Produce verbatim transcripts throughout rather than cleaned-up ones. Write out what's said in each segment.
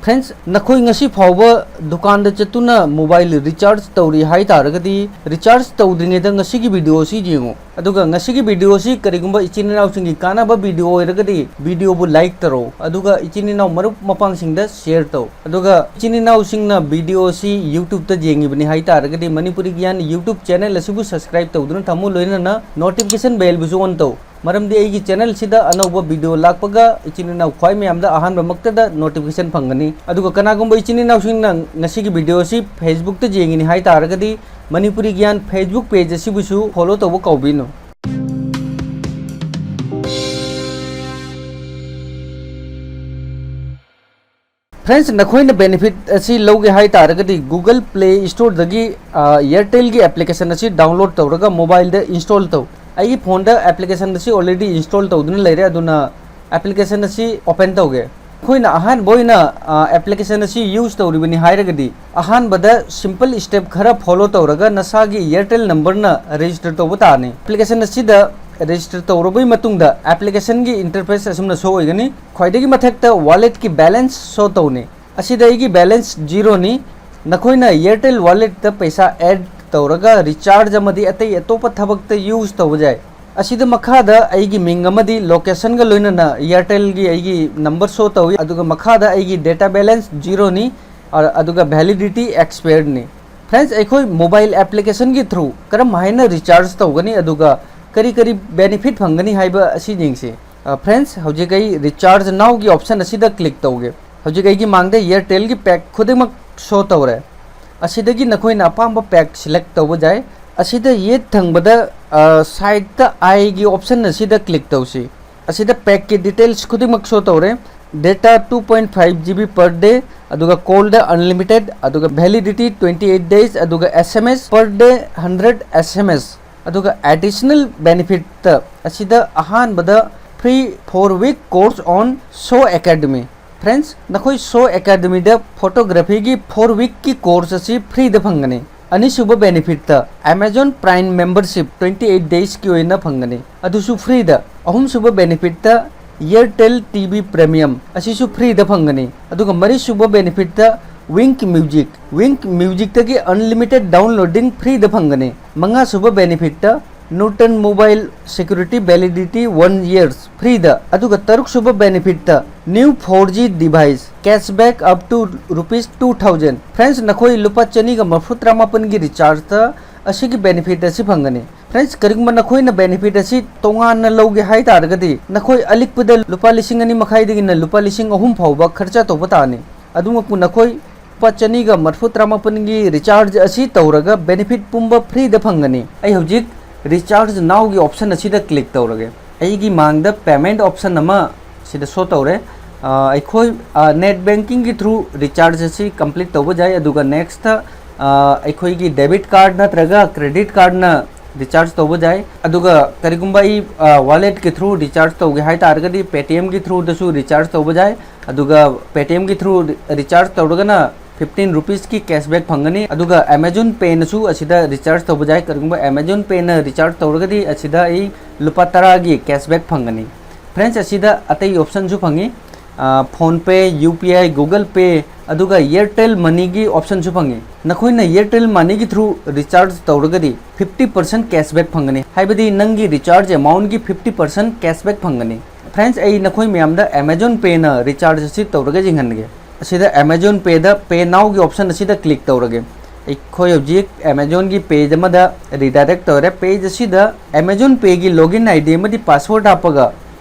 Friends, ꯅꯈꯣꯏ ꯉꯁꯤ ꯐꯥꯎꯕ ꯗꯨꯀꯥꯟꯗ ꯆꯠꯇꯨꯅ mobile recharge ꯇꯧꯔꯤ ꯍꯥꯏ ꯇꯥꯔꯒꯗꯤ, recharge ꯇꯧꯗ꯭ꯔꯤꯉꯩꯗ ꯉꯁꯤꯒꯤ video ꯑꯁꯤ ꯌꯦꯡꯉꯨ꯫ ꯑꯗꯨꯒ ꯉꯁꯤꯒꯤ video ꯑꯁꯤ ꯀꯔꯤꯒꯨꯝꯕ ꯏꯆꯤꯟ ꯏꯅꯥꯎꯁꯤꯡꯒꯤ ꯀꯥꯟꯅꯕ video ꯑꯣꯏꯔꯒꯗꯤ, video ꯕꯨ like ꯇꯧꯔꯣ꯫ ꯑꯗꯨꯒ ꯏꯆꯤꯟ ꯏꯅꯥꯎ ꯃꯔꯨꯞ ꯃꯄꯥꯡꯁꯤꯡꯗ share ꯇꯧ꯫ ꯑꯗꯨꯒ ꯏꯆꯤꯟ ꯏꯅꯥꯎꯁꯤꯡꯅ video ꯑꯁꯤ YouTube ꯇ ꯌꯦꯡꯉꯤꯕꯅꯤ ꯍꯥꯏ ꯇꯥꯔꯒꯗꯤ, ꯃꯅꯤꯄꯨꯔꯤ ꯒ꯭ꯌꯥꯟ YouTube channel ꯑꯁꯤꯕꯨ subscribe ꯇꯧꯗꯨꯅ ꯊꯝꯃꯨ, ꯂꯣꯏꯅꯅ notification bell ꯕꯨꯁꯨ on ꯇꯧ꯫ ꯃꯔꯝꯗꯤ ꯑꯩꯒꯤ channel ꯁꯤꯗ ꯑꯅꯧꯕ video ꯂꯥꯛꯄꯒ ꯏꯆꯤꯟ ꯏꯅꯥꯎ ꯈ꯭ꯋꯥꯏ ꯃꯌꯥꯝꯗ ꯑꯍꯥꯟꯕꯃꯛꯇꯗ notification ꯐꯪꯒꯅꯤ꯫ ꯑꯗꯨꯒ ꯀꯅꯥꯒꯨꯝꯕ ꯏꯆꯤꯟ ꯏꯅꯥꯎꯁꯤꯡꯅ ꯉꯁꯤꯒꯤ video ꯑꯁꯤ Facebook ꯇ ꯌꯦꯡꯉꯤꯅꯤ ꯍꯥꯏ ꯇꯥꯔꯒꯗꯤ, ꯃꯅꯤꯄꯨꯔꯤ ꯒ꯭ꯌꯥꯟ Facebook page ꯑꯁꯤꯕꯨꯁꯨ follow ꯇꯧꯕ ꯀꯥꯎꯕꯤꯅꯨ꯫ Friends, ꯅꯈꯣꯏꯅ benefit ꯑꯁꯤ ꯂꯧꯒꯦ ꯍꯥꯏ ꯇꯥꯔꯒꯗꯤ, Google Play Store ꯗꯒꯤ, ꯑ, Airtel ꯒꯤ application ꯑꯁꯤ download ꯇꯧꯔꯒ mobile ꯗ install ꯇꯧ꯫ ꯑꯩꯒꯤ phone ꯗ application ꯑꯁꯤ already install ꯇꯧꯗꯨꯅ ꯂꯩꯔꯦ, ꯑꯗꯨꯅ application ꯑꯁꯤ open ꯇꯧꯒꯦ꯫ ꯑꯩꯈꯣꯏꯅ ꯑꯍꯥꯟꯕ ꯑꯣꯏꯅ, ꯑ, application ꯑꯁꯤ use ꯇꯧꯔꯤꯕꯅꯤ ꯍꯥꯏꯔꯒꯗꯤ, ꯑꯍꯥꯟꯕꯗ simple step ꯈꯔ follow ꯇꯧꯔꯒ ꯅꯁꯥꯒꯤ Airtel number ꯅ register ꯇꯧꯕ ꯇꯥꯔꯅꯤ꯫ Application ꯑꯁꯤꯗ register ꯇꯧꯔꯕꯒꯤ ꯃꯇꯨꯡꯗ application ꯒꯤ interface ꯑꯁꯨꯝꯅ show ꯑꯣꯏꯒꯅꯤ꯫ ꯈ꯭ꯋꯥꯏꯗꯒꯤ ꯃꯊꯛꯇ wallet ꯀꯤ balance show ꯇꯧꯅꯤ꯫ ꯑꯁꯤꯗ ꯑꯩꯒꯤ balance zero ꯅꯤ꯫ ꯅꯈꯣꯏꯅ Airtel wallet ꯇ ꯄꯩꯁꯥ add ꯇꯧꯔꯒ recharge ꯑꯃꯗꯤ ꯑꯇꯩ ꯑꯇꯣꯞꯄ ꯊꯕꯛꯇ use ꯇꯧꯕ ꯌꯥꯏ꯫ ꯑꯁꯤꯗ ꯃꯈꯥꯗ ꯑꯩꯒꯤ ꯃꯤꯡ ꯑꯃꯗꯤ location ꯒ ꯂꯣꯏꯅꯅ Airtel ꯒꯤ ꯑꯩꯒꯤ number show ꯇꯧꯏ, ꯑꯗꯨꯒ ꯃꯈꯥꯗ ꯑꯩꯒꯤ data balance zero ꯅꯤ, ꯑ-, ꯑꯗꯨꯒ validity expired ꯅꯤ꯫ Friends, ꯑꯩꯈꯣꯏ mobile application ꯒꯤ through ꯀꯔꯝ ꯍꯥꯏꯅ recharge ꯇꯧꯒꯅꯤ, ꯑꯗꯨꯒ ꯀꯔꯤ ꯀꯔꯤ benefit ꯐꯪꯒꯅꯤ ꯍꯥꯏꯕ ꯑꯁꯤ ꯌꯦꯡꯁꯤ꯫ ꯑ, friends, ꯍꯧꯖꯤꯛ ꯑꯩ recharge now ꯒꯤ option ꯑꯁꯤꯗ click ꯇꯧꯒꯦ꯫ ꯍꯧꯖꯤꯛ ꯑꯩꯒꯤ ꯃꯥꯡꯗ Airtel ꯒꯤ pack ꯈꯨꯗꯤꯡꯃꯛ show ꯇꯧꯔꯦ꯫ ꯑꯁꯤꯗꯒꯤ ꯅꯈꯣꯏꯅ ꯑꯄꯥꯝꯕ pack select ꯇꯧꯕ ꯌꯥꯏ꯫ ꯑꯁꯤꯗ ꯌꯦꯠ ꯊꯪꯕꯗ, ꯑ, side ꯇ I ꯒꯤ option ꯑꯁꯤꯗ click ꯇꯧꯁꯤ꯫ ꯑꯁꯤꯗ pack ꯀꯤ details ꯈꯨꯗꯤꯡꯃꯛ show ꯇꯧꯔꯦ꯫ Data two point five G B per day, ꯑꯗꯨꯒ call ꯗ unlimited, ꯑꯗꯨꯒ validity twenty eight days, ꯑꯗꯨꯒ S M S per day hundred S M S, ꯑꯗꯨꯒ additional benefit ꯇ ꯑꯁꯤꯗ ꯑꯍꯥꯟꯕꯗ free four week course on Show Academy꯫ Friends, ꯅꯈꯣꯏ Show Academy ꯗ photography ꯒꯤ four week ꯀꯤ course ꯑꯁꯤ free ꯗ ꯐꯪꯒꯅꯤ꯫ ꯑꯅꯤꯁꯨꯕ benefit ꯇ Amazon Prime membership twenty eight days ꯀꯤ ꯑꯣꯏꯅ ꯐꯪꯒꯅꯤ, ꯑꯗꯨꯁꯨ free ꯗ꯫ ꯑꯍꯨꯝꯁꯨꯕ benefit ꯇ Airtel T V Premium ꯑꯁꯤꯁꯨ free ꯗ ꯐꯪꯒꯅꯤ꯫ ꯑꯗꯨꯒ ꯃꯔꯤꯁꯨꯕ benefit ꯇ Wynk Music, Wynk Music ꯇꯒꯤ unlimited downloading free ꯗ ꯐꯪꯒꯅꯤ꯫ ꯃꯉꯥꯁꯨꯕ benefit ꯇ Norton Mobile Security Validity one years free ꯗ, ꯑꯗꯨꯒ ꯇꯔꯨꯛꯁꯨꯕ benefit ꯇ new four G device cashback up to rupees two thousand꯫ Friends, ꯅꯈꯣꯏ ꯂꯨꯄꯥ ꯆꯅꯤꯒ ꯃꯔꯐꯨ ꯇꯔꯥꯃꯥꯄꯟꯒꯤ recharge ꯇ ꯑꯁꯤꯒꯤ benefit ꯑꯁꯤ ꯐꯪꯒꯅꯤ꯫ Friends, ꯀꯔꯤꯒꯨꯝꯕ ꯅꯈꯣꯏꯅ benefit ꯑꯁꯤ ꯇꯣꯉꯥꯟꯅ ꯂꯧꯒꯦ ꯍꯥꯏ ꯇꯥꯔꯒꯗꯤ, ꯅꯈꯣꯏ ꯑꯂꯤꯛꯄꯗ ꯂꯨꯄꯥ ꯂꯤꯁꯤꯡ ꯑꯅꯤ ꯃꯈꯥꯏꯗꯒꯤꯅ ꯂꯨꯄꯥ ꯂꯤꯁꯤꯡ ꯑꯍꯨꯝ ꯐꯥꯎꯕ ꯈꯔꯆ ꯇꯧꯕ ꯇꯥꯅꯤ꯫ ꯑꯗꯨꯃꯛꯄꯨ ꯅꯈꯣꯏ ꯂꯨꯄꯥ ꯆꯅꯤꯒ ꯃꯔꯐꯨ ꯇꯔꯥꯃꯥꯄꯟꯒꯤ recharge ꯑꯁꯤ ꯇꯧꯔꯒ benefit ꯄꯨꯝꯕ free ꯗ ꯐꯪꯒꯅꯤ꯫ ꯑꯩ ꯍꯧꯖꯤꯛ Recharge Now ꯒꯤ option ꯑꯁꯤꯗ click ꯇꯧꯔꯒꯦ꯫ ꯑꯩꯒꯤ ꯃꯥꯡꯗ payment option ꯑꯃ ꯁꯤꯗ show ꯇꯧꯔꯦ꯫ ꯑ, ꯑꯩꯈꯣꯏ, ꯑ, net banking ꯒꯤ through recharge ꯑꯁꯤ complete ꯇꯧꯕ ꯌꯥꯏ꯫ ꯑꯗꯨꯒ next, ꯑ, ꯑꯩꯈꯣꯏꯒꯤ debit card ꯅꯠꯇ꯭ꯔꯒ credit card ꯅ recharge ꯇꯧꯕ ꯌꯥꯏ꯫ ꯑꯗꯨꯒ ꯀꯔꯤꯒꯨꯝꯕ ꯑꯩ, ꯑ, wallet ꯀꯤ through recharge ꯇꯧꯒꯦ ꯍꯥꯏ ꯇꯥꯔꯒꯗꯤ Paytm ꯒꯤ through ꯗꯁꯨ recharge ꯇꯧꯕ ꯌꯥꯏ꯫ ꯑꯗꯨꯒ Paytm ꯒꯤ through recharge ꯇꯧꯔꯒꯅ fifteen rupees ꯀꯤ cashback ꯐꯪꯒꯅꯤ꯫ ꯑꯗꯨꯒ Amazon Pay ꯅꯁꯨ ꯑꯁꯤꯗ recharge ꯇꯧꯕ ꯌꯥꯏ꯫ ꯀꯔꯤꯒꯨꯝꯕ Amazon Pay ꯅ recharge ꯇꯧꯔꯒꯗꯤ ꯑꯁꯤꯗ ꯑꯩ ꯂꯨꯄꯥ ꯇꯔꯥꯒꯤ cashback ꯐꯪꯒꯅꯤ꯫ Friends, ꯑꯁꯤꯗ ꯑꯇꯩ option ꯁꯨ ꯐꯪꯉꯤ꯫ ꯑ, PhonePe, U P I, Google Pay, ꯑꯗꯨꯒ Airtel Money ꯒꯤ option ꯁꯨ ꯐꯪꯉꯤ꯫ ꯅꯈꯣꯏꯅ Airtel Money ꯒꯤ through recharge ꯇꯧꯔꯒꯗꯤ fifty percent cashback ꯐꯪꯒꯅꯤ, ꯍꯥꯏꯕꯗꯤ ꯅꯪꯒꯤ recharge amount ꯒꯤ fifty percent cashback ꯐꯪꯒꯅꯤ꯫ Friends, ꯑꯩ ꯅꯈꯣꯏ ꯃꯌꯥꯝꯗ Amazon Pay ꯅ recharge ꯑꯁꯤ ꯇꯧꯔꯒ ꯌꯦꯡꯍꯟꯒꯦ꯫ ꯑꯁꯤꯗ Amazon Pay ꯗ Pay Now ꯒꯤ option ꯑꯁꯤꯗ click ꯇꯧꯔꯒꯦ꯫ ꯑꯩꯈꯣꯏ ꯍꯧꯖꯤꯛ Amazon ꯒꯤ page ꯑꯃꯗ redirect ꯇꯧꯔꯦ꯫ Page ꯑꯁꯤꯗ Amazon Pay ꯒꯤ login I D ꯑꯃꯗꯤ password ꯍꯥꯞꯄꯒ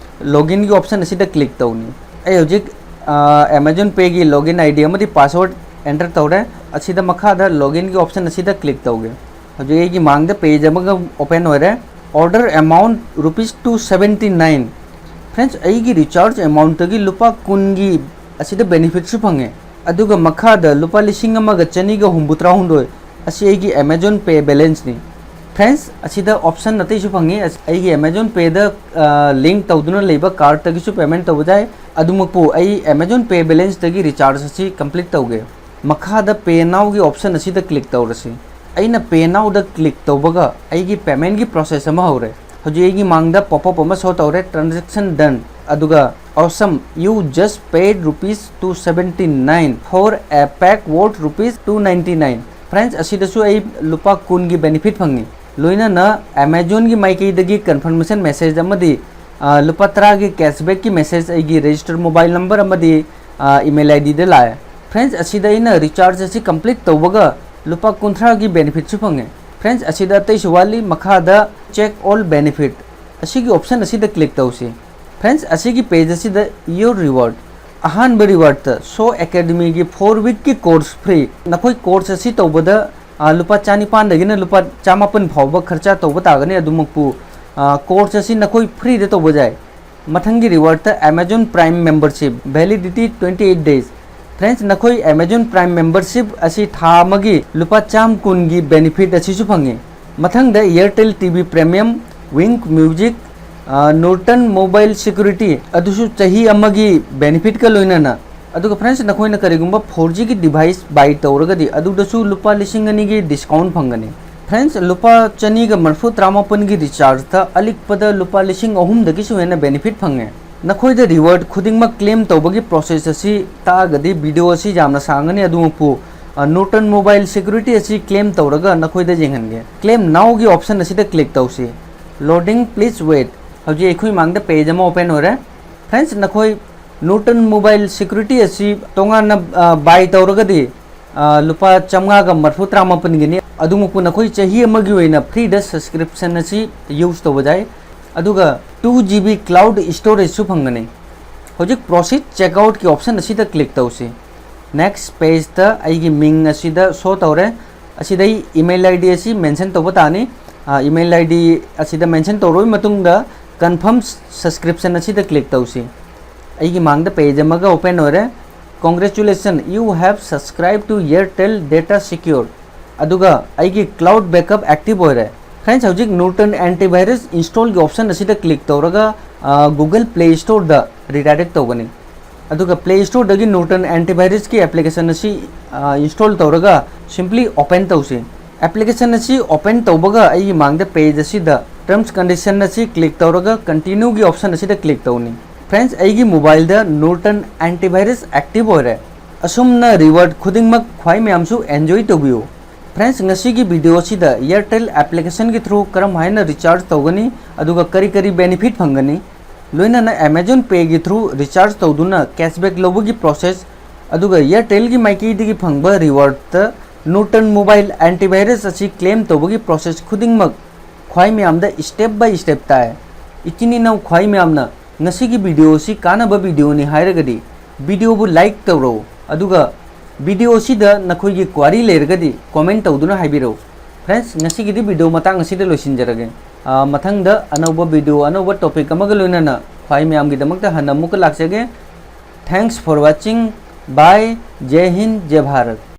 login ꯒꯤ option ꯑꯁꯤꯗ click ꯇꯧꯅꯤ꯫ ꯑꯩ ꯍꯧꯖꯤꯛ, ꯑ, Amazon Pay ꯒꯤ login I D ꯑꯃꯗꯤ password enter ꯇꯧꯔꯦ꯫ ꯑꯁꯤꯗ ꯃꯈꯥꯗ login ꯒꯤ option ꯑꯁꯤꯗ click ꯇꯧꯒꯦ꯫ ꯍꯧꯖꯤꯛ ꯑꯩꯒꯤ ꯃꯥꯡꯗ page ꯑꯃꯒ open ꯑꯣꯏꯔꯦ꯫ Order amount rupees two seventy nine꯫ Friends, ꯑꯩꯒꯤ recharge amount ꯇꯒꯤ ꯂꯨꯄꯥ ꯀꯨꯟꯒꯤ ꯑꯁꯤꯗ benefit ꯁꯨ ꯐꯪꯉꯦ꯫ ꯑꯗꯨꯒ ꯃꯈꯥꯗ ꯂꯨꯄꯥ ꯂꯤꯁꯤꯡ ꯑꯃꯒ ꯆꯅꯤꯒ ꯍꯨꯝꯐꯨꯇꯔꯥꯍꯨꯝꯗꯣꯏ ꯑꯁꯤ ꯑꯩꯒꯤ Amazon Pay balance ꯅꯤ꯫ Friends, ꯑꯁꯤꯗ option ꯑꯇꯩꯁꯨ ꯐꯪꯉꯤ꯫ ꯑꯁ-, ꯑꯩꯒꯤ Amazon Pay ꯗ, ꯑ, link ꯇꯧꯗꯨꯅ ꯂꯩꯕ card ꯇꯒꯤꯁꯨ payment ꯇꯧꯕ ꯌꯥꯏ꯫ ꯑꯗꯨꯃꯛꯄꯨ ꯑꯩ Amazon Pay balance ꯇꯒꯤ recharge ꯑꯁꯤ complete ꯇꯧꯒꯦ꯫ ꯃꯈꯥꯗ Pay Now ꯒꯤ option ꯑꯁꯤꯗ click ꯇꯧꯔꯁꯤ꯫ ꯑꯩꯅ Pay Now ꯗ click ꯇꯧꯕꯒ ꯑꯩꯒꯤ payment ꯒꯤ process ꯑꯃ ꯍꯧꯔꯦ꯫ ꯍꯧꯖꯤꯛ ꯑꯩꯒꯤ ꯃꯥꯡꯗ pop up ꯑꯃ show ꯇꯧꯔꯦ, transaction done꯫ ꯑꯗꯨꯒ awesome, you just paid rupees two seventy nine for a pack worth rupees two ninety nine꯫ Friends, ꯑꯁꯤꯗꯁꯨ ꯑꯩ ꯂꯨꯄꯥ ꯀꯨꯟꯒꯤ benefit ꯐꯪꯉꯤ꯫ ꯂꯣꯏꯅꯅ Amazonꯒꯤ ꯃꯥꯏꯀꯩꯗꯒꯤ confirmation message ꯑꯃꯗꯤ ꯂꯨꯄꯥ ꯇꯔꯥꯒꯤ cashbackꯀꯤ message ꯑꯩꯒꯤ register mobile number ꯑꯃꯗꯤ email IDꯗ ꯂꯥꯛꯑꯦ꯫ Friends, ꯑꯁꯤꯗ ꯑꯩꯅ recharge ꯑꯁꯤ complete ꯇꯧꯕꯒ ꯂꯨꯄꯥ ꯀꯨꯟꯊ꯭ꯔꯥꯒꯤ benefitꯁꯨ ꯐꯪꯉꯦ꯫ Friends, ꯑꯁꯤꯗ ꯑꯇꯩꯁꯨ ꯋꯥꯠꯂꯤ꯫ ꯃꯈꯥꯗ check all benefit ꯑꯁꯤꯒꯤ option ꯑꯁꯤꯗ click ꯇꯧꯁꯤ꯫ Friends, ꯑꯁꯤꯒꯤ page ꯑꯁꯤꯗ your reward, ꯑꯍꯥꯟꯕ rewardꯇ Show Academyꯒꯤ four weekꯀꯤ course free꯫ ꯅꯈꯣꯏ course ꯑꯁꯤ ꯇꯧꯕꯗ ꯂꯨꯄꯥ ꯆꯅꯤꯄꯥꯟꯗꯒꯤꯅ ꯂꯨꯄꯥ ꯆꯃꯥꯄꯟ ꯐꯥꯎꯕ ꯈꯔꯆ ꯇꯧꯕ ꯇꯥꯒꯅꯤ꯫ ꯑꯗꯨꯃꯛꯄꯨ course ꯑꯁꯤ ꯅꯈꯣꯏ freeꯗ ꯇꯧꯕ ꯌꯥꯏ꯫ ꯃꯊꯪꯒꯤ rewardꯇ Amazon Prime membership, validity twenty eight days꯫ Friends, ꯅꯈꯣꯏ Amazon Prime membership ꯑꯁꯤ ꯊꯥ ꯑꯃꯒꯤ ꯂꯨꯄꯥ ꯆꯥꯝ ꯀꯨꯟꯒꯤ benefit ꯑꯁꯤꯁꯨ ꯐꯪꯉꯤ꯫ ꯃꯊꯪꯗ Airtel TV Premium, Wynk Music, Norton Mobile Security ꯑꯗꯨꯁꯨ ꯆꯍꯤ ꯑꯃꯒꯤ benefitꯀ ꯂꯣꯏꯅꯅ꯫ ꯑꯗꯨꯒ friends, ꯅꯈꯣꯏꯅ ꯀꯔꯤꯒꯨꯝꯕ four Gꯒꯤ device buy ꯇꯧꯔꯒꯗꯤ ꯑꯗꯨꯗꯁꯨ ꯂꯨꯄꯥ ꯂꯤꯁꯤꯡ ꯑꯅꯤꯒꯤ discount ꯐꯪꯒꯅꯤ꯫ Friends, ꯂꯨꯄꯥ ꯆꯅꯤꯒ ꯃꯔꯤꯐꯨ ꯇꯔꯥꯃꯥꯄꯟꯒꯤ rechargeꯇ ꯑꯂꯤꯛꯄꯗ ꯂꯨꯄꯥ ꯂꯤꯁꯤꯡ ꯑꯍꯨꯝꯗꯒꯤꯁꯨ ꯍꯦꯟꯅ benefit ꯐꯪꯉꯦ꯫ ꯅꯈꯣꯏꯗ reward ꯈꯨꯗꯤꯡꯃꯛ claim ꯇꯧꯕꯒꯤ process ꯑꯁꯤ ꯇꯥꯛꯑꯒꯗꯤ video ꯑꯁꯤ ꯌꯥꯝꯅ ꯁꯥꯡꯒꯅꯤ꯫ ꯑꯗꯨꯃꯛꯄꯨ Norton Mobile Security ꯑꯁꯤ claim ꯇꯧꯔꯒ ꯅꯈꯣꯏꯗ ꯌꯦꯡꯍꯟꯒꯦ꯫ Claim nowꯒꯤ option ꯑꯁꯤꯗ click ꯇꯧꯁꯤ꯫ Loading, please wait꯫ ꯍꯧꯖꯤꯛ ꯑꯩꯈꯣꯏ ꯃꯥꯡꯗ page ꯑꯃ open ꯑꯣꯏꯔꯦ꯫ Friends, ꯅꯈꯣꯏ Norton Mobile Security ꯑꯁꯤ ꯇꯣꯉꯥꯟꯅ buy ꯇꯧꯔꯒꯗꯤ ꯂꯨꯄꯥ ꯆꯥꯝꯃꯉꯥꯒ ꯃꯔꯤꯐꯨ ꯇꯔꯥꯃꯥꯄꯟꯒꯤꯅꯤ꯫ ꯑꯗꯨꯃꯛꯄꯨ ꯅꯈꯣꯏ ꯆꯍꯤ ꯑꯃꯒꯤ ꯑꯣꯏꯅ freeꯗ subscription ꯑꯁꯤ use ꯇꯧꯕ ꯌꯥꯏ꯫ ꯑꯗꯨꯒ two GB cloud storageꯁꯨ ꯐꯪꯒꯅꯤ꯫ ꯍꯧꯖꯤꯛ proceed checkoutꯀꯤ option ꯑꯁꯤꯗ click ꯇꯧꯁꯤ꯫ Next pageꯇ ꯑꯩꯒꯤ ꯃꯤꯡ ꯑꯁꯤꯗ show ꯇꯧꯔꯦ꯫ ꯑꯁꯤꯗ ꯑꯩ email ID ꯑꯁꯤ mention ꯇꯧꯕ ꯇꯥꯅꯤ꯫ Email ID ꯑꯁꯤꯗ mention ꯇꯧꯔꯕ ꯃꯇꯨꯡꯗ confirm subscription ꯑꯁꯤꯗ click ꯇꯧꯁꯤ꯫ ꯑꯩꯒꯤ ꯃꯥꯡꯗ page ꯑꯃꯒ open ꯑꯣꯏꯔꯦ꯫ Congratulations, you have subscribed to Airtel Data Secure꯫ ꯑꯗꯨꯒ ꯑꯩꯒꯤ cloud backup active ꯑꯣꯏꯔꯦ꯫ Friends, ꯍꯧꯖꯤꯛ Norton Antivirus installꯒꯤ option ꯑꯁꯤꯗ click ꯇꯧꯔꯒ Google Play Storeꯗ redirect ꯇꯧꯒꯅꯤ꯫ ꯑꯗꯨꯒ Play Storeꯗꯒꯤ Norton Antivirusꯀꯤ application ꯑꯁꯤ install ꯇꯧꯔꯒ simply open ꯇꯧꯁꯤ꯫ Application ꯑꯁꯤ open ꯇꯧꯕꯒ ꯑꯩꯒꯤ ꯃꯥꯡꯗ page ꯑꯁꯤꯗ Terms condition ꯑꯁꯤ click ꯇꯧꯔꯒ continue ꯒꯤ option ꯑꯁꯤꯗ click ꯇꯧꯅꯤ꯫ Friends, ꯑꯩꯒꯤ mobile ꯗ Norton antivirus active ꯑꯣꯏꯔꯦ꯫ ꯑꯁꯨꯝꯅ reward ꯈꯨꯗꯤꯡꯃꯛ ꯈ꯭ꯋꯥꯏ ꯃꯌꯥꯝꯁꯨ enjoy ꯇꯧꯕꯤꯌꯨ꯫ Friends, ꯉꯁꯤꯒꯤ video ꯑꯁꯤꯗ Airtel application ꯒꯤ through ꯀꯔꯝ ꯍꯥꯏꯅ recharge ꯇꯧꯒꯅꯤ, ꯑꯗꯨꯒ ꯀꯔꯤ ꯀꯔꯤ benefit ꯐꯪꯒꯅꯤ, ꯂꯣꯏꯅꯅ Amazon Pay ꯒꯤ through recharge ꯇꯧꯗꯨꯅ cashback ꯂꯧꯕꯒꯤ process, ꯑꯗꯨꯒ Airtel ꯒꯤ ꯃꯥꯏꯀꯩꯗꯒꯤ ꯐꯪꯕ reward ꯇ Norton Mobile antivirus ꯑꯁꯤ claim ꯇꯧꯕꯒꯤ process ꯈꯨꯗꯤꯡꯃꯛ ꯈ꯭ꯋꯥꯏ ꯃꯌꯥꯝꯗ step by step ꯇꯥꯏ꯫ ꯏꯆꯤꯟ ꯏꯅꯥꯎ ꯈ꯭ꯋꯥꯏ ꯃꯌꯥꯝꯅ ꯉꯁꯤꯒꯤ video ꯑꯁꯤ ꯀꯥꯟꯅꯕ video ꯅꯤ ꯍꯥꯏꯔꯒꯗꯤ video ꯕꯨ like ꯇꯧꯔꯣ, ꯑꯗꯨꯒ video ꯑꯁꯤꯗ ꯅꯈꯣꯏꯒꯤ query ꯂꯩꯔꯒꯗꯤ comment ꯇꯧꯗꯨꯅ ꯍꯥꯏꯕꯤꯔꯛꯎ꯫ Friends, ꯉꯁꯤꯒꯤꯗꯤ video ꯃꯇꯥꯡ ꯑꯁꯤꯗ ꯂꯣꯏꯁꯤꯟꯖꯔꯒꯦ꯫ ꯑꯥ, ꯃꯊꯪꯗ ꯑꯅꯧꯕ video, ꯑꯅꯧꯕ topic ꯑꯃꯒ ꯂꯣꯏꯅꯅ ꯈ꯭ꯋꯥꯏ ꯃꯌꯥꯝꯒꯤꯗꯃꯛꯇ ꯍꯟꯅ ꯑꯃꯨꯛꯀ ꯂꯥꯛꯆꯒꯦ꯫ Thanks for watching. Bye. Jai Hind, Jai Bharat.